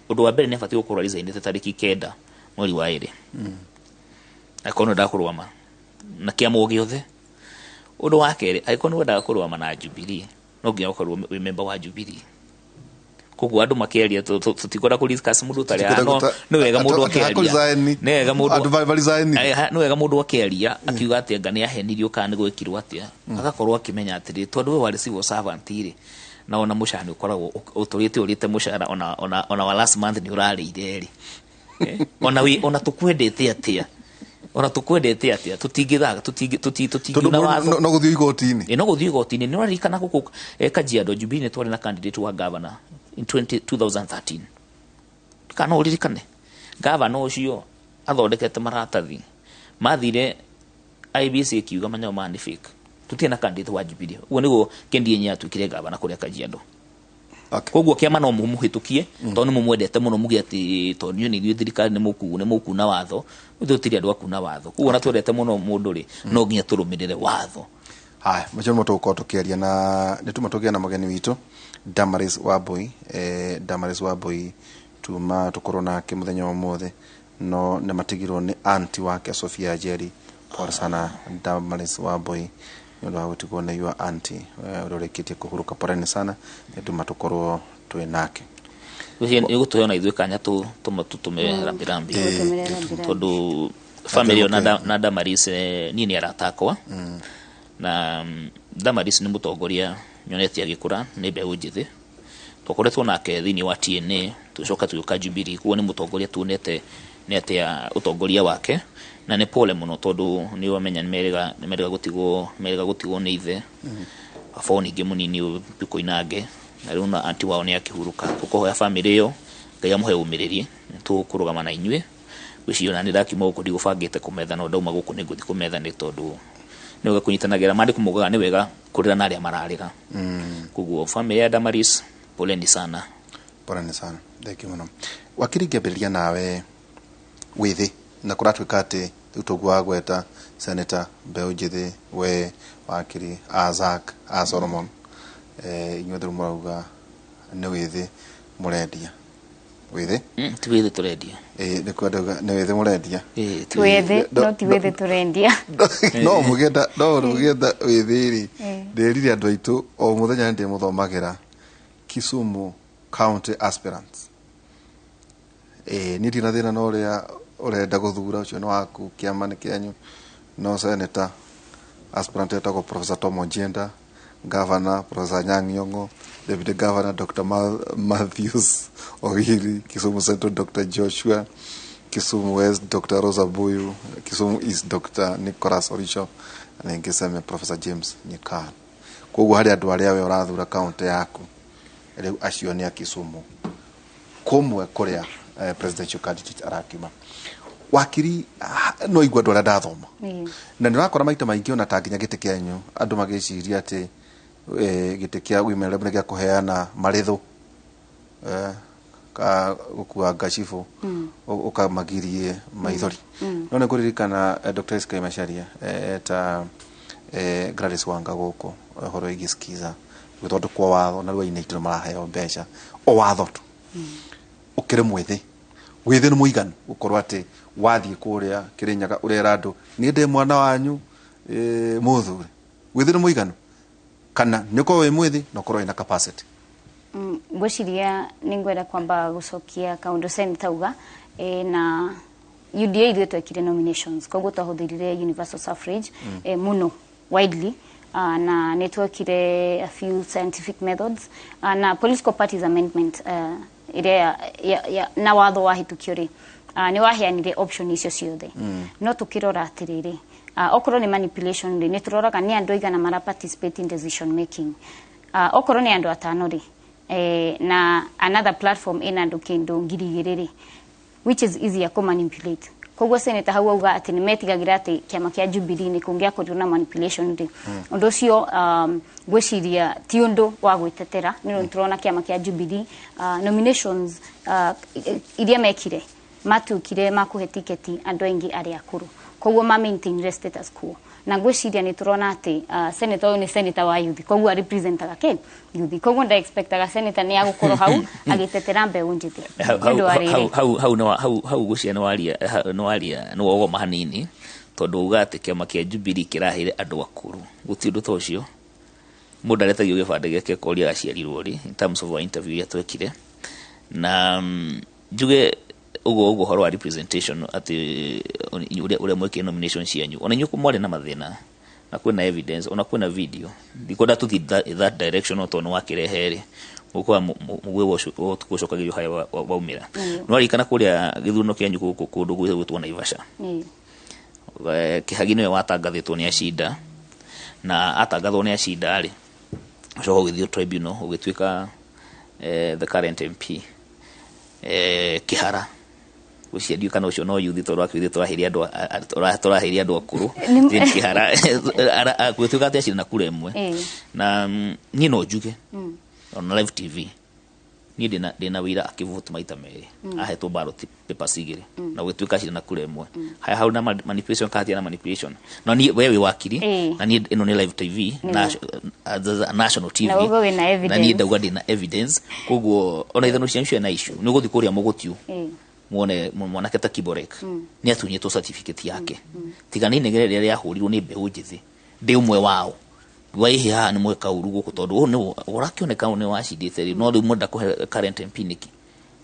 Ũndũ wa mbere, nĩ abatiĩ gũkorwo resignĩte tarĩki 9 mweri wa 2, angĩkorwo nĩ wendaga kũrũgama na kĩama o gĩothe. Ũndũ wa kerĩ, angĩkorwo nĩ wendaga kũrũgama na Jubilee, no nginya ũkorwo wĩ member wa Jubilee. Koguo andũ makĩaria, tũtikwenda kũ discuss mũndũ ũtarĩ haha, no nĩ wega mũndũ akĩaria, nĩ wega mũndũ andũ baresign. Nĩ wega mũndũ akĩaria akiuga atĩ anga nĩ ahenirio kana nĩ gwĩkirwo atĩa, agakorwo akĩmenya atĩrĩ, tondũ we warĩ civil servant rĩ, na ona mũcara nĩ ũkoragwo ũtũrĩte ũrĩte mũcara ona wa last month nĩ ũrarĩire rĩ. Ona wĩ ona tũkwendete atĩa, tũtingĩthaga tondũ tũtingiuna watho. No gũthiĩ igoti-inĩ. Ĩ, no gũthiĩ igoti-inĩ. Nĩ ũraririkana gũkũ Kajiado, Jubilee nĩ twarĩ na candidate wa governor in 20 2013, kana no ũririkane governor ũcio athondekete maratathi mathire IEBC ĩkiuga manyamũ maya nĩ fake, tũtirĩ na candidate wa Jubilee. Ũguo nĩguo Kendi atuĩkire governor kũrĩa Kajiado. Koguo kĩama no mũmũhĩtũkie tondũ nĩ mũmwendete mũno, muge atĩ tondũ inyuĩ nĩ ithuĩ thirikari, nĩ mũkuna watho. Ithuĩ tũtirĩ andũ a kuna watho, koguo ona twendete mũno mũndũ rĩ, no nginya tũrũmĩrĩre watho. Haya, macio nĩmo tũgũkorwo tũkĩaria na nĩ tuma tũgĩe na mũgeni witũ Damaris Wambui. Damaris Wambui tuma tũkorwo nake mũthenya wa ũmũthĩ, no nĩ matigirwo nĩ auntie wake Sofia Njeri. Pole sana, Damaris Wambui, nĩ ũndũ wa gũtigwo nĩ your auntie ũrĩa ũrĩkĩtie kũhurũka. Poleni sana, nĩ tuma tũkorwo twĩ nake. Nĩ gũtũhe ona ithuĩ kanya tũtũmĩre rambirambi. Tũtũmĩre rambirambi. Tondũ family ĩyo na Damaris, niĩ nĩ arata akwa, na Damaris nĩ mũtongoria nyonete agĩkũra, nĩ mbeũ njĩthĩ twakoretwo nake thĩinĩ wa TNA, tũcoka tũgĩũka Jubilee. Koguo nĩ mũtongoria tuonete nĩ atĩa ũtongoria wake, na nĩ pole mũno tondũ nĩ wamenya nĩ merĩga gũtigwo nĩ ithe, baba wao ningĩ mũnini Koinange, na rĩu na auntie wao nĩ akĩhurũka. Tũkũhoya family ĩyo Ngai amũhe ũmĩrĩrie, tũkũrũgama na inyuĩ. Gwĩciria ona nĩ ndakiuma gũkũ ndigũbangĩte kũmetha, no ndauma gũkũ nĩ ngũthiĩ kũmetha, nĩ tondũ nĩ wega kũnyitanagĩra. Maandĩko maugaga nĩ wega kũrĩra na arĩa mararĩra. Koguo family ya Damaris, poleni sana. Poleni sana, thank you mũno. Wakiri, ngĩambĩrĩria nawe, wĩthĩ na kũratuĩka atĩ rĩu tũguo wagweta senator mbeũ njĩthĩ, we wakiri Azak a Solomon, inyuothe rĩu mũrauga nĩ wĩthĩ mũrendia wĩthĩ. Ti wĩthĩ tũrendia. Nĩ kwenda uga nĩ wĩthĩ mũrendia. Ĩ, ti Wĩthĩ no ti wĩthĩ tũrendia. No mũgĩenda wĩthĩ rĩ, ndĩrire andũ aitũ o mũthenya nĩ ndĩmũthomagĩra Kisumu County aspirants. Niĩ ndirĩ na thĩna na ũrĩa ũrenda gũthura, ũcio nĩ waku, kĩama nĩ kĩanyu, no senator aspirant etagwo Professor Tom Ojienda, governor Professor Anyang' Nyong'o, deputy governor Dr. Matthews Ogiri, Kisumu Central Dr. Joshua, Kisumu West Dr. Rosa Buyu, Kisumu East Dr. Nicholas Oricho, na ingĩ Seme Professor James Nyikan. Koguo harĩ andũ arĩa we ũrathura kaunti yaku, rĩu acio nĩ a Kisumu kũmwe kũrĩa presidential candidate arakiuma. Wakiri, no igua andũ arĩa ndathoma na nĩ ũrakora maita maingĩ ona ta nginya gĩtĩ kĩanyu andũ magĩciria atĩ gĩtĩ kĩa women rep nĩ gĩa kũheana marĩthũ, ka gũkua ngacibũ ũkamagirie maithori. No nĩ ngũririkana Dr. Iskai Macharia ta Gladys Wanga gũkũ ũhoro wĩgiĩ skiza gũthondekwo watho, na rĩu aini aitũ nĩ maraheo mbeca o watho tu. Ũkĩrĩ mwĩthĩ, wĩthĩ nĩ mũiganu gũkorwo atĩ wathiĩ kũrĩa Kĩrĩnyaga ũrera andũ niĩ ndĩ mwana wanyu, mũthure. Wĩthĩ nĩ mũiganu kana nĩ ũkorwo wĩ mwĩthĩ na ũkorwo wĩna capacity? Ngwĩciria nĩ ngwenda kwamba gũcokia kaũndũ senator auga na UDA ithuĩ twekire nominations, koguo twahũthĩrire universal suffrage mũno widely, na nĩ twekire a few scientific methods, na Political Parties Amendment ĩrĩa na watho wahĩtũkio rĩ, nĩ waheanire option icio ciothe. No tũkĩrora atĩrĩrĩ, okorwo nĩ manipulation rĩ, nĩ tũroraga nĩ andũ aigana mara participate in decision making. Okorwo nĩ andũ atano rĩ, na another platform ĩna andũ kĩndũ 2,000 rĩ, which is easier kũ manipulate? Koguo senator hau auga atĩ nĩ metigagĩra atĩ kĩama kĩa Jubilee nĩ kũngĩakorirwo na manipulation rĩ, ũndũ ũcio ngwĩciria ti ũndũ wa gwĩtetera, nĩ ũndũ tũrona kĩama kĩa Jubilee nominations iria mekire matuĩkire makũhe tiketi andũ aingĩ arĩa akũrũ, koguo ma maintainire status quo. Na ngwĩciria nĩ tũrona atĩ senator ũyũ nĩ senator wa youth, koguo representaga kĩ youth, koguo nda expectaga senator nĩ agũkorwo hau agĩtetera mbeũ njĩthĩ. Hau Nĩ ũndũ wa rĩrĩ. Hau hau gwĩciria nĩ waria nĩ wogoma hanini, tondũ uga atĩ kĩama kĩa Jubilee kĩraheire andũ akũrũ. Gũtirĩ ũndũ ta ũcio. Mũndũ aretagio gĩbandĩ gĩake koria aciarirwo rĩ, in terms of our interview iria twekire. Na njuge ũguo ũhoro wa representation, atĩ ũrĩa mwekire nomination cianyu, ona inyuĩ mwarĩ na mathĩna, na kwĩna evidence, ona kwĩna video. Ndikwenda tũthiĩ that direction, no tondũ nĩ wakĩrehe rĩ, mũgũkorwo mũguĩ ũcokagĩrio harĩa waumĩra. Nĩ waririkana kũrĩa gĩthurano kĩanyu gũkũ kũndũ gwĩtwo Naivasha? Ĩĩ. Kĩhagi nĩwe watangathĩtwo nĩ acinda, na atangathwo nĩ acinda rĩ, ũcoka ũgĩthiĩ tribunal, ũgĩtuĩka the current MP. Kĩhara ũcio ndiũ kana ũcio no yuthi, tondũ akĩũthĩ tũraheria andũ tũraheria andũ akũrũ. James Kĩhara gũtuĩka atĩ acinda na kura ĩmwe. Na niĩ no njuge on live TV, niĩ ndĩna wĩira akĩvote maita merĩ, ahetwo ballot papers igĩrĩ, na gũgĩtuĩka acinda na kura ĩmwe. Haya, hau na manipulation kana na manipulation? No niĩ we wĩ wakiri, na niĩ ĩno nĩ live TV, national TV. Na ũguo wĩna Na niĩ evidence. ndauga ndĩna evidence, koguo ona ithano cianyu ciana issue nĩ ũgũthiĩ kũrĩa mũgũtiu muone mwanake ta Kiborek nĩ atunyĩtwo certificate yake. Tiga nĩ inegene rĩrĩa rĩahũrirwo nĩ mbeũ njĩthĩ, ndĩ ũmwe wao, waihi haha nĩ mweka ũru gũkũ, tondũ ũyũ nĩ ũrakĩoneka nĩ wacindĩte rĩ, no rĩu mwenda kũhe current MP nĩkĩ?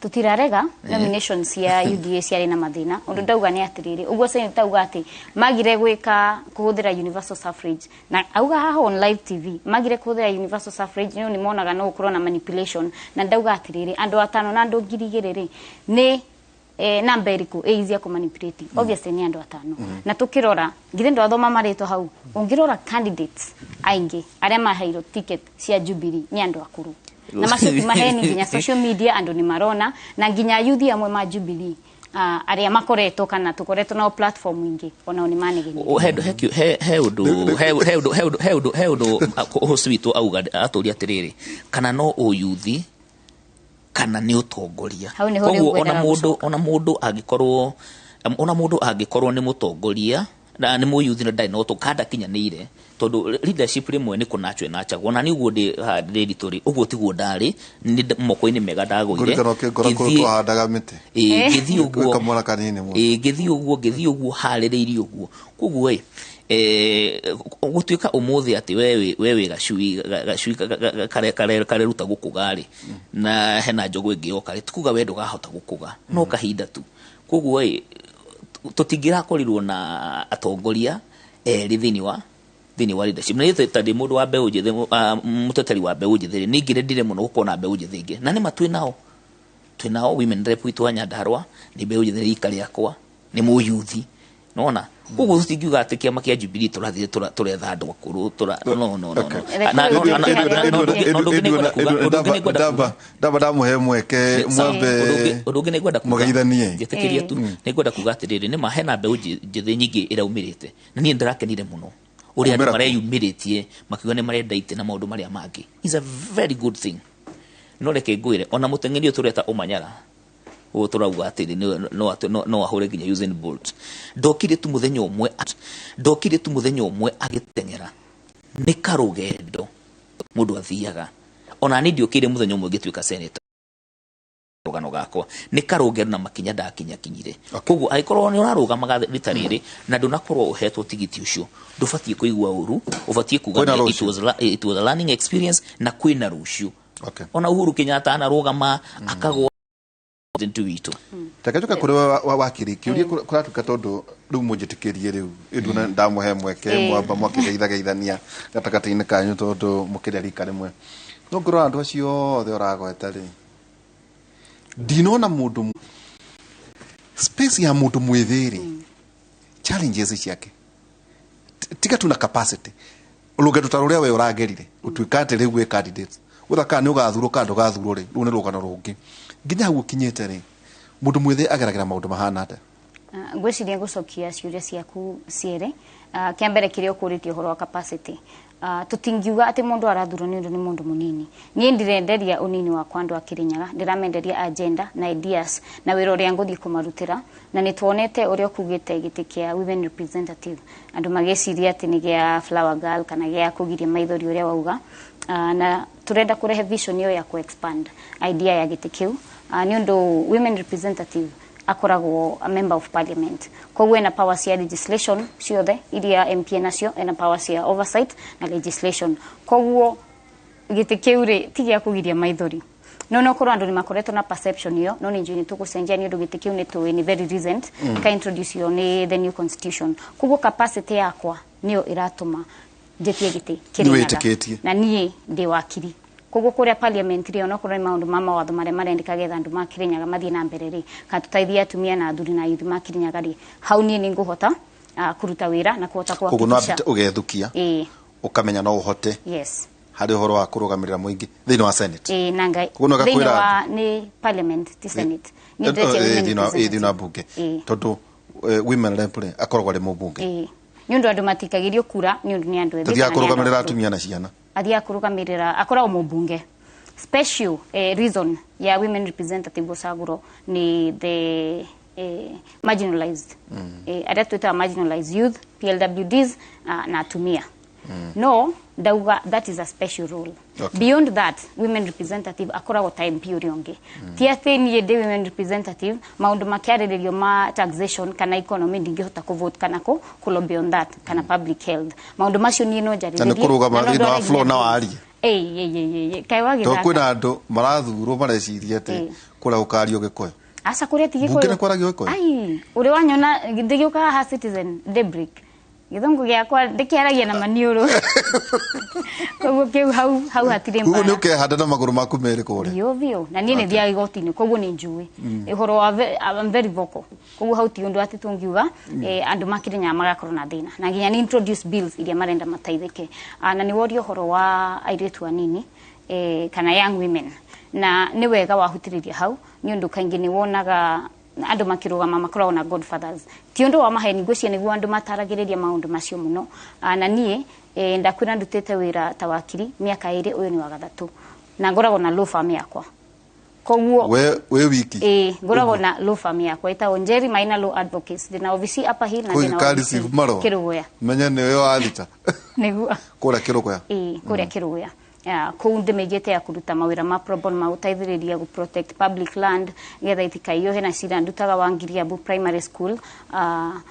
Tutirarega nomination cia UDA ciarĩ na mathĩna. Ũndũ ndauga nĩ atĩrĩrĩ, ũguo senator auga atĩ magire gwĩka kũhũthĩra universal suffrage, na auga haha on live TV magire kũhũthĩra universal suffrage nĩ nĩ monaga no gũkorwo na manipulation. Na ndauga atĩrĩrĩ, andũ atano na andũ 2,000 rĩ, nĩ namba ĩrĩkũ ĩ easier kũmanipulate? Obviously nĩ andũ atano. Na tukĩrora, githĩ ndwathoma marĩtwa hau? Ũngĩrora candidates aingĩ arĩa maheirwo ticket cia Jubilee nĩ andũ akũrũ, na macio ti maheni. Nginya social media andũ nĩ marona, na nginya yuthi amwe ma Jubilee arĩa makoretwo kana tũkoretwo nao platform ingĩ, onao nĩ manegenire. O, he he he he ũndũ he he ũndũ he ũndũ he ũndũ he ũndũ host witũ auga, atũria atĩrĩrĩ, kana no ũyuthi kana nĩ ũtongoria? Hau nĩho rĩu Koguo ona ngwendaga mũndũ gũcoka. Ona mũndũ angĩkorwo nĩ mũtongoria na nĩ mũyuthi na ndarĩ na ũtongoria kana ndakinyanĩire, tondũ leadership rĩmwe nĩ kũnachwo ĩnachagwo. Na nĩ ũguo ndĩ haha ndĩ ritũ rĩ, ũguo tiguo ndarĩ nĩ moko-inĩ mega ndagũire. Ngũririkana ũkĩngora kũrĩa twahandaga mĩtĩ. Ĩĩ, ngĩthiĩ ũguo. Kamwana kanini mũno. Ĩĩ, ngĩthiĩ ũguo harĩrĩirie ũguo. Koguo ĩ gũtuĩka ũmũthĩ atĩ we wĩ gacui kareruta gũkũga rĩ, na hena njogu ĩngĩ yoka rĩ, tikuga we ndũgahota gũkũga, no kahinda tu. Koguo ĩ tũtingĩrakorirwo na atongoria erĩ thĩinĩ wa leadership. Na niĩ ta ndĩ mũndũ wa mbeũ njĩthĩ, mũteteri wa mbeũ njĩthĩ rĩ, nĩ ingĩrendire mũno gũkorwo na mbeũ njĩthĩ ĩngĩ. Na nĩ ma twĩ nao women rep witũ wa Nyandarua nĩ mbeũ njĩthĩ, rika rĩakwa, nĩ mũyuthi nona. Koguo tũtingiuga atĩ kĩama kĩa Jubilee tũrathiĩ tũretha andũ akũrũ no, no, no, no. Na- no- na- na- na- no- no- ũndũ ũngĩ nĩ ngwenda kuga. Ndamba ndamũhe mweke. Sawa. Mwambe Ũndũ ũngĩ nĩ ngwenda kuga mũgeithanie. Njĩtĩkĩrie tu, nĩ ngwenda kuga atĩrĩrĩ, nĩ ma hena mbeũ njĩthĩ nyingĩ ĩraumĩrĩte, na niĩ ndĩrakenire mũno ũrĩa andũ Kumĩra kũ? mareyumĩrĩtie makiuga nĩ marenda itĩ na maũndũ marĩa mangĩ. Is a very good thing. No reke ngwĩre, ona mũteng'eri ũyũ tũreta Ũmanyara ũyũ tũrauga atĩrĩ no ahũre nginya Usain Bolt, ndokire tu mũthenya ũmwe agĩteng'era. Nĩ karũgendo mũndũ athiaga. Ona niĩ ndiũkĩire mũthenya ũmwe ngĩtuĩka senator. Rũgano gakwa nĩ karũgendo na makinya ndakinyakinyire. Koguo angĩkorwo nĩ ũrarũgamaga rita rĩrĩ na ndũnakorwo ũhetwo tigiti ũcio, ndũbatiĩ kũigua ũru, ũbatiĩ kuga Kwĩna it rũciũ. was it was a learning experience, na kwĩna rũciũ. Ona Uhuru Kenyatta anarũgama akagwa president witũ. Reke njoke kũrĩ we wakiri kĩũria kũratuĩka, tondũ rĩu mũnjĩtĩkĩrie rĩu ĩnduona ndamũhe mweke. Mwamba mwakĩgeithageithania gatagatĩ-inĩ kanyu, tondũ mũkĩrĩa rika rĩmwe. No ngĩrora andũ acio othe ũragweta rĩ, ndinona mũndũ space ya mũndũ mwĩthĩ rĩ, challenges ciake, tiga tu na capacity, rũgendo ta rũrĩa we ũragerire ũtuĩka atĩ rĩu wĩ candidate, whether kana nĩ ũgathurwo kana ndũgathurwo rĩ, rũu nĩ rũgano rũngĩ. Nginya hau ũkinyĩte rĩ, mũndũ mwĩthĩ ageragĩra maũndũ mahana atĩa? Ngwĩciria ngũcokia ciũria ciaku cierĩ. Kĩa mbere kĩrĩa ũkũrĩtie ũhoro wa capacity. Tutingiuga ati mundu arathurwo ni undu ni mundu munini. Nie ndirenderia unini wakwa andu a Kirinyaga, ndiramenderia agenda na ideas na wira uria nguthii kumarutira, na ni tuonete uria kugite giti kia women representative andu mageciria ati ni gia flower girl kana gia kugiria maithori uria wauga. Na turenda kurehe vision iyo ya ku expand idea ya giti kiu, ni undu women representative akoragwo a member of parliament, koguo ena power cia legislation ciothe iria MP nacio, ena power cia oversight na legislation. Koguo giti kiu ri ti gia kugiria maithori, no korwo andu ni makoretwo na perception iyo, no ni njui ni tugucenjia ni undu giti kiu ni tuwi ni very recent, ka introduce yo ni the new constitution. Koguo capacity yakwa niyo iratuma njitie giti Kirinyaga. Nĩwĩtĩkĩtie. Na niĩ ndĩ wakiri, koguo kuria parliament ri onokorwo ni maundu ma mawatho maria marendeka getha andu ma Kirinyaga mathie na mbere ri, kana tũteithie atumia na athuri na youth ma Kirinyaga ri, hau niĩ nĩ ngũhota kuruta wĩra na kuhota Koguo no kuhakikisha. ambite ũgethukia ũkamenya no ũhote Yes. harĩ ũhoro wa kũrũgamĩrĩra mũingĩ thĩinĩ wa Senate. Ĩĩ, na ngai Koguo no thĩinĩ gakwĩra wa nĩ parliament, ti Senate. Niĩ ndĩretia women thĩinĩ wa representative. mbunge, Ĩĩ. tondũ women rep rĩ akoragwo arĩ mũmbunge. Ĩĩ, nĩ ũndũ andũ matikagĩrio kura nĩ ũndũ nĩ andũ ethĩ Tathiaga kana nĩ andũ kũrũgamĩrĩra akũrũ. atumia na ciana. Athiaga kũrũgamĩrĩra, akoragwo mũmbunge. Special reason ya women representative gũcagũrwo ni the marginalized, arĩa twĩtaga marginalized youth, PLWDs, na atumia. No ndauga that is a special role. Beyond that, women representative akoragwo ta MP ũrĩa ũngĩ. Ti atĩ niĩ ndĩ women representative, maũndũ makĩarĩrĩrio ma taxation kana economy ndingĩhota kũvote kana kũ lobby on that, kana public health, maũndũ macio niĩ no njarĩrĩrie. Na nĩ kũrũgama Na no thĩinĩ wa ndware floor na nginya warie. Ĩĩ, ĩĩ, ĩĩ, ĩĩ, kaĩ Tondũ wagĩthaka. kwĩna andũ marathurwo mareciria atĩ kũrĩa gũkario Gĩkũyũ. Aca, kũrĩa ti Mbunge Gĩkũyũ. nĩ kwaragio Gĩkũyũ? Ai, ũrĩ wanyona ndĩgĩũka haha Citizen Daybreak, gĩthũngũ gĩakwa ndĩkĩaragia na maniũrũ, koguo kĩu hau hau hatirĩ Koguo nĩ mbara. ũkehanda na magũrũ maku merĩ kũrĩa. Biũ biũ, na niĩ nĩ thiaga igoti-inĩ, koguo nĩ njũĩ ũhoro wa I'm very vocal. Koguo hau ti ũndũ atĩ tũngiuga andũ ma Kirinyaga magakorwo na thĩna, na nginya nĩ introduce bills iria marenda mateithĩke. Na nĩ woria ũhoro wa airĩtu anini, kana young women, na nĩ wega wahutĩrĩria hau, nĩ ũndũ kaingĩ nĩ wonaga andũ makĩrũgama makoragwo na godfathers. Ti ũndũ wa maheni, ngwĩciria nĩguo andũ mataragĩrĩria maũndũ macio mũno. Na niĩ ndakwĩra ndutĩte wĩra ta wakiri mĩaka 2, ũyũ nĩ wa gatatũ, na ngoragwo na law firm yakwa, koguo We wĩ wiki. Ĩĩ, ngoragwo na law firm yakwa ĩtagwo Njeri Maina Law Advocates. Ndĩna obici Upper Hill na Kũu ndĩna ka obici receive marũa. Kĩrũgũya. Menye nĩwe wa thita. Nĩguo. Kũrĩa Kĩrũgũya. Ĩĩ, kũrĩa Kĩrũgũya. Ya, kũu ndĩmĩigĩte ya kũruta mawĩra ma pro bono ma gũteithĩrĩria gũ protect public land getha itikaiywo. Hena cira ndutaga wa Ngiriabu Primary School, O mĩaka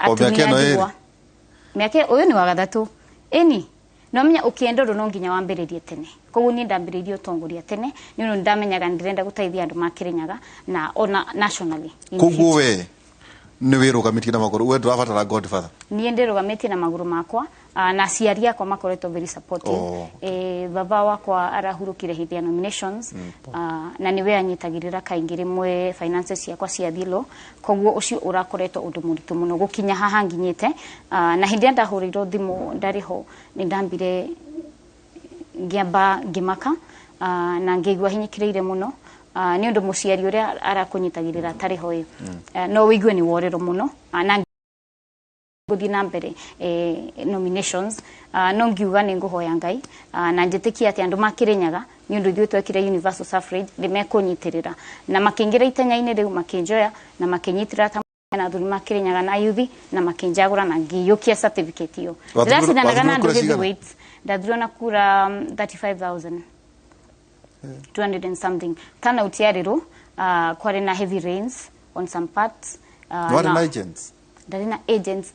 atumia ĩno ĩrĩ? ndigwa. Mĩaka ũyũ nĩ wa gatatũ, ĩni no menya ũkĩenda ũndũ no nginya wambĩrĩrie tene. Koguo niĩ ndambĩrĩirie ũtongoria tene nĩ ũndũ ndamenyaga ndĩrenda gũteithia andũ ma Kĩrĩnyaga na ona nationally in Koguo future. we nĩ wĩrũgamĩtie na magũrũ, we ndũrabatara godfather. Niĩ ndĩrũgamĩtie na magũrũ makwa, na aciari akwa makoretwo very supportive. Baba wakwa arahurũkire hĩndĩ ya nominations, na nĩwe anyitagĩrĩra kaingĩ rĩmwe finances ciakwa cia thilo, koguo ũcio ũrakoretwo ũndũ mũritũ mũno gũkinya haha nginyĩte. Na hĩndĩ ĩrĩa ndahũrĩirwo thimũ ndarĩ ho, nĩ ndambire ngĩamba ngĩmaka, na ngĩigua hinyĩkĩrĩire mũno, nĩ ũndũ mũciari ũrĩa arakũnyitagĩrĩra atarĩ ho ĩ, no wĩigue nĩ worerwo mũno, na ngũthiĩ na mbere nominations, no ngiuga nĩ ngũhoya Ngai, na njĩtĩkie atĩ andũ ma Kĩrĩnyaga, nĩ ũndũ ithuĩ twekire universal suffrage, nĩ mekũnyitĩrĩra na makĩingĩra itenya-inĩ rĩu, makĩnjoya na makĩnyitĩrĩra ta na athuri ma Kĩrĩnyaga na yuthi, na makĩnjagũra na ngĩiyũkia certificate ĩyo. Ndĩracindanaga na Wathurwo andũ kura cigana? heavyweights. Ndathurwo na kura 35,200 and something. Turnout yarĩ rũ, kwarĩ na heavy rains on some parts. Nĩ warĩ na agents? Ndarĩ na agents